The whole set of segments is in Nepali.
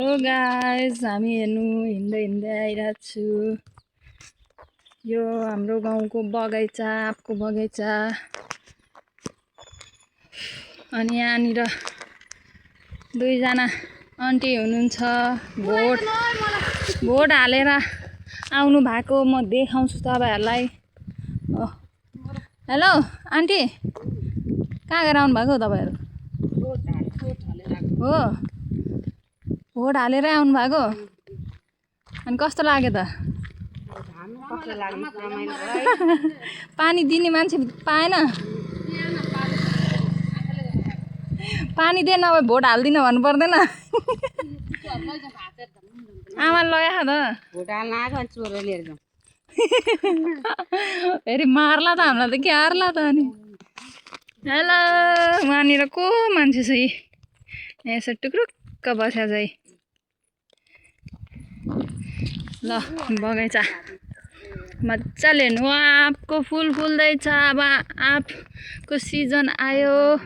हेलो गाइस, हामी हेर्नु हिँड्दै हिँड्दै आइरहेको छु। यो हाम्रो गाउँको बगैँचा, आँपको बगैँचा। अनि यहाँनिर दुईजना आन्टी हुनुहुन्छ। भोट हालेर आउनु भएको म देखाउँछु तपाईहरुलाई। हेलो आन्टी, कहाँ गएर आउनु भएको तपाईहरु? हो, भोट हालेर आउनु भएको? अनि कस्तो लाग्यो त? पानी दिने मान्छे पाएन? पानी दे नभए भोट हाल्दिन भन्नु पर्दैन? आमाले लगायो त भोट हाल्न आएको अनि चोर लिएर जाउँ। फेरि मार्ला त हामीलाई त के हार्ला त अनि। हेलो, वहाँनिर को मान्छे छ यी? यसो टुक्रुक्क बस्या चाहिँ। ल बगैँचा मजाले हेर्नु, आँपको फुल फुल्दैछ। अब आँपको सिजन आयो।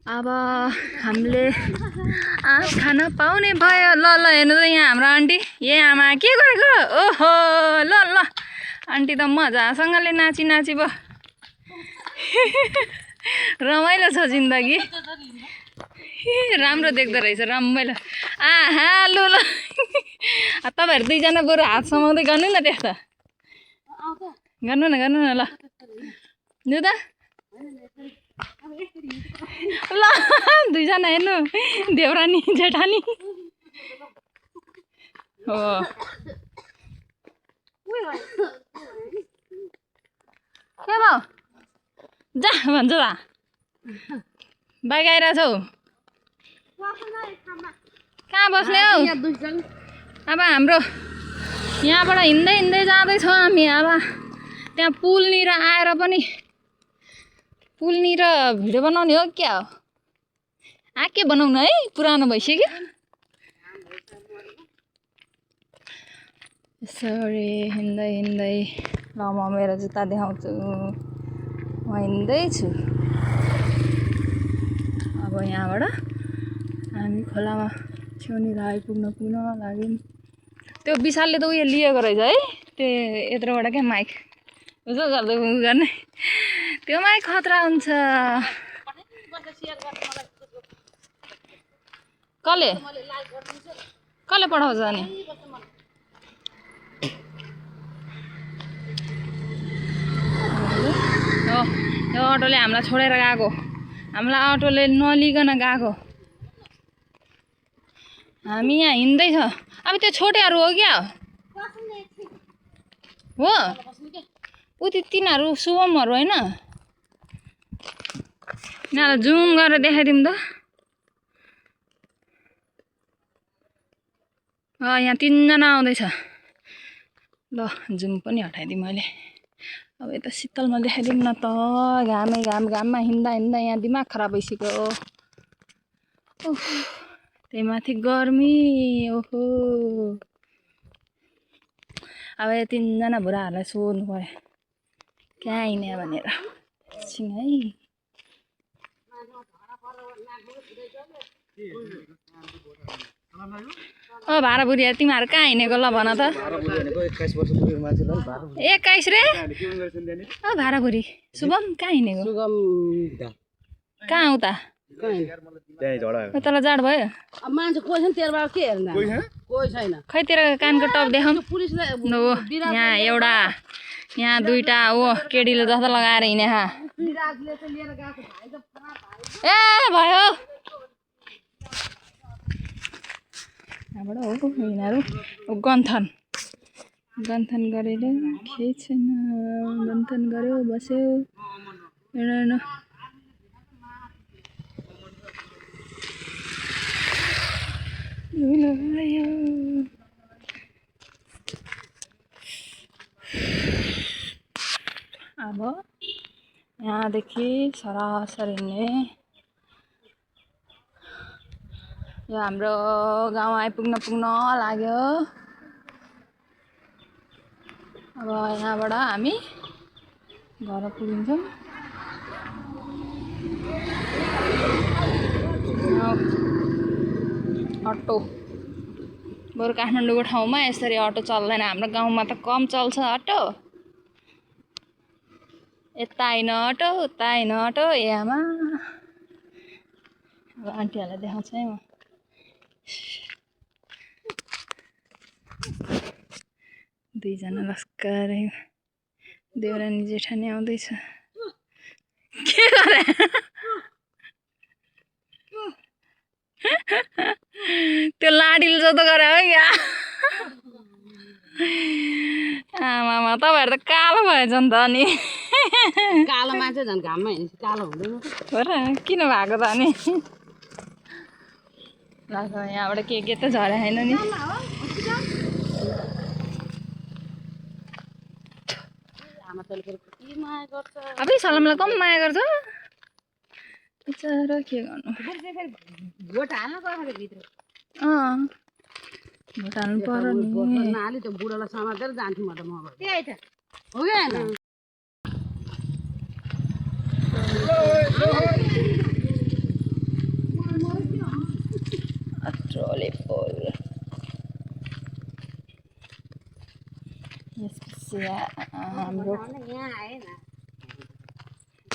अब हामीले आँप खान पाउने भयो। ल ल हेर्नु त यहाँ हाम्रो आन्टी। ए आमा के गरेको? ओहो, ल ल आन्टी त मजासँगले नाची नाची भयो। रमाइलो छ जिन्दगी। राम्रो देख्दो रहेछ, रमाइलो। आहा लु ल तपाईहरु दुईजना बरु हात समाउँदै गर्नु न त्यस्तो। गर्नु न ल लु त। ल दुईजना हेर्नु, देउरानी जेठानी हो। के भयो? जा भन्छ त बाइक आइरहेछौ। कहाँ बस्ने हौ? अब हाम्रो यहाँबाट हिँड्दै हिँड्दै जाँदैछौँ हामी। अब त्यहाँ पुलनिर आएर पनि पुलनिर भिडियो बनाउने हो क्या हो? के बनाउनु है, पुरानो भइसक्यो। यसरी हिँड्दै हिँड्दै, ल म मेरो जुत्ता देखाउँछु। म हिँड्दैछु। अब यहाँबाट हामी खोलामा छेउनिर आइपुग्न लाग्यौँ। त्यो विशालले त उयो लिएको रहेछ है, त्यो यत्रोबाट क्या माइक उसो गर्दै गर्ने। त्यो माइक खतरा हुन्छ। कसले पठाउँछ अनि? यो अटोले हामीलाई छोडेर गएको। हामीलाई अटोले नलिकन गएको। हामी यहाँ हिँड्दैछ। अब त्यो छोटेहरू हो क्या हो? उति तिनीहरू शुभमहरू होइन? यिनीहरूलाई जुम गरेर देखाइदिउँ त। यहाँ तीनजना आउँदैछ। ल जुम पनि हटाइदिउँ मैले। अब यता शीतलमा देखाइदिउँ न त। घाममा हिँड्दा हिँड्दा यहाँ दिमाग खराब भइसक्यो। त्यही माथि गर्मी। ओहो, अब यो तीनजना बुढाहरूलाई सोध्नु पर्यो कहाँ हिँड्ने भनेर। एकछिन है। भाडा बुढी तिमीहरू कहाँ हिँडेको ल भन त। 21 रे? भाडा बुढी शुभम कहाँ हिँडेको? कहाँ उता तल जाड भयो? मान्छे कोही छैन तेरोबाट के हेर्न? कोही छैन। खै तेरो कानको टप देखाउँ। यहाँ एउटा, यहाँ दुईटा हो केडीले जस्तो लगाएर हिँडे। ए भयो यहाँबाट हो यिनीहरू गन्थन गरेर केही छैन। गन्थन गर्यो, बस्यो। हेर्नु अब यहाँदेखि सरासर हिँड्ने। यो हाम्रो गाउँ आइपुग्न लाग्यो। अब यहाँबाट हामी घर पुगिन्छौँ। अटो बरु काठमाडौँको ठाउँमा यसरी अटो चल्दैन हाम्रो गाउँमा त कम चल्छ अटो यता आइन अटो उता आइन अटो आमा अब आन्टीहरूलाई देखाउँछ है म दुईजना लस्करै देउरानी जेठानी आउँदैछ के गरे त्यो लाडीले जस्तो गरे हो क्या आमामा तपाईँहरू त कालो भएछ नि त अनि कालो मान्छे झन् घाममा हिँडेपछि कालो हुँदैन हो र किन भएको त अनि यहाँबाट के त झरे छैन नि आमा तैँले फेरि कति माया गर्छ अब सलामलाई कम माया गर्छ बिचरा के गर्नु भोट हाल्न गयो भित्र भोट हाल्नु पर्यो नि नहाली त्यो बुढोलाई समातेर जान्छु म त त्यही त हो कि होइन ट्रोले पोल यसपछि हाम्रो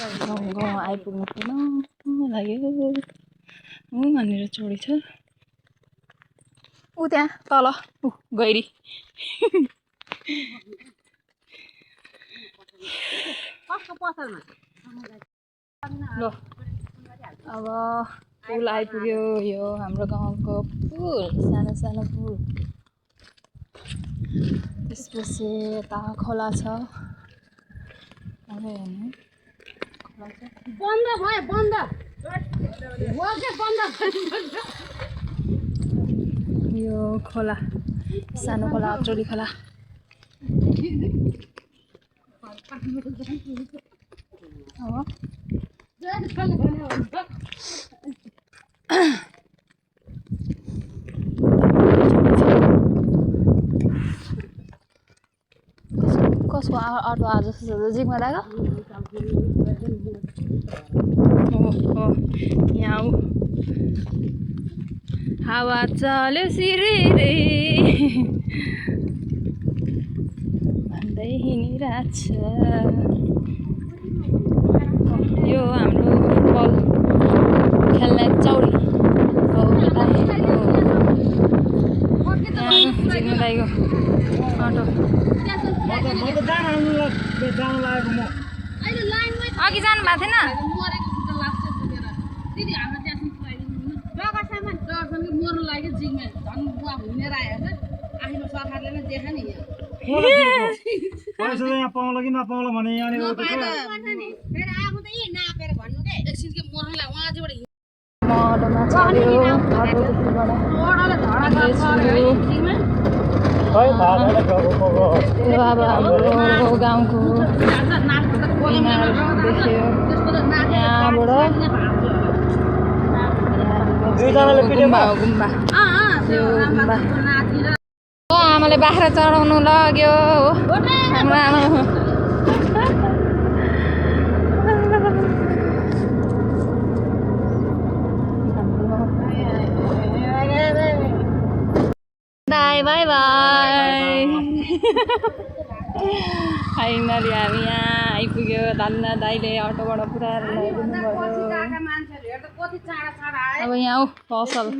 गाउँ आइपुग्नु पुग्न लाग्यो भनेर चोडी छ ऊ त्यहाँ तल गैरी ल अब पुल आइपुग्यो यो हाम्रो गाउँको पुल सानो सानो पुल त्यसपछि यता खोला छ बन्द भयो बन्द यो खोला सानो खोला अचोली खोला कसको अटो आज जिगमा दागा यहाँ हावा चल्यो सिरिरी भन्दै हिँडिरहेछ यो हाम्रो फुटबल खेल्ने चौडी जिग्नु दाइको अटो अघि जानु भएको थिएन मर्नु लाग्यो जिग्मा झन् बुवा घुमेर आएर आफ्नो सरकारले नै देखा नि पैसा यहाँ पाउला कि नपाउला भने यहाँनिर फेरि आएको त यही नापेर भन्नु के एकछिनको मर्नुलाई उहाँ चाहिँ म अटोमा चढ्यो अटोदेखिबाट यो अब हाम्रो गाउँको देख्यो यहाँबाट गुम्बा हो गुम्बा यो गुम्बा हो आमाले बाख्रा चढाउनु लग्यो हाम्रो आमा बाई बाई बाई फाइनली हामी यहाँ आइपुग्यो धन्न दाइले अटोबाट पुऱ्याएर ल्याइदिनु भयो अब यहाँ हो पसल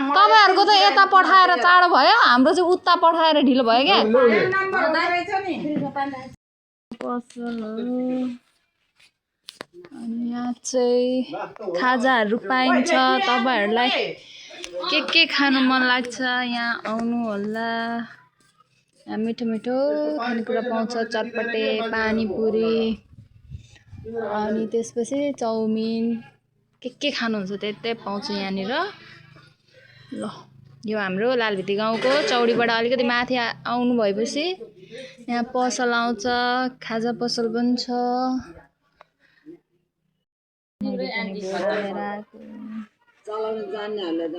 तपाईँहरूको त यता पठाएर चाँडो भयो हाम्रो चाहिँ उता पठाएर ढिलो भयो क्या पसल हो अनि यहाँ चाहिँ खाजाहरू पाइन्छ तपाईँहरूलाई के खानु मन लाग्छ यहाँ आउनु होला यहाँ मिठो मिठो खानेकुरा पाउँछ चटपटे पानीपुरी अनि त्यसपछि चाउमिन के खानुहुन्छ त्यही पाउँछ यहाँनिर ल यो हाम्रो लालभित्ती गाउँको चौडीबाट अलिकति माथि आउनु भएपछि यहाँ पसल आउँछ खाजा पसल पनि छ चलाउन जान्नेहरूले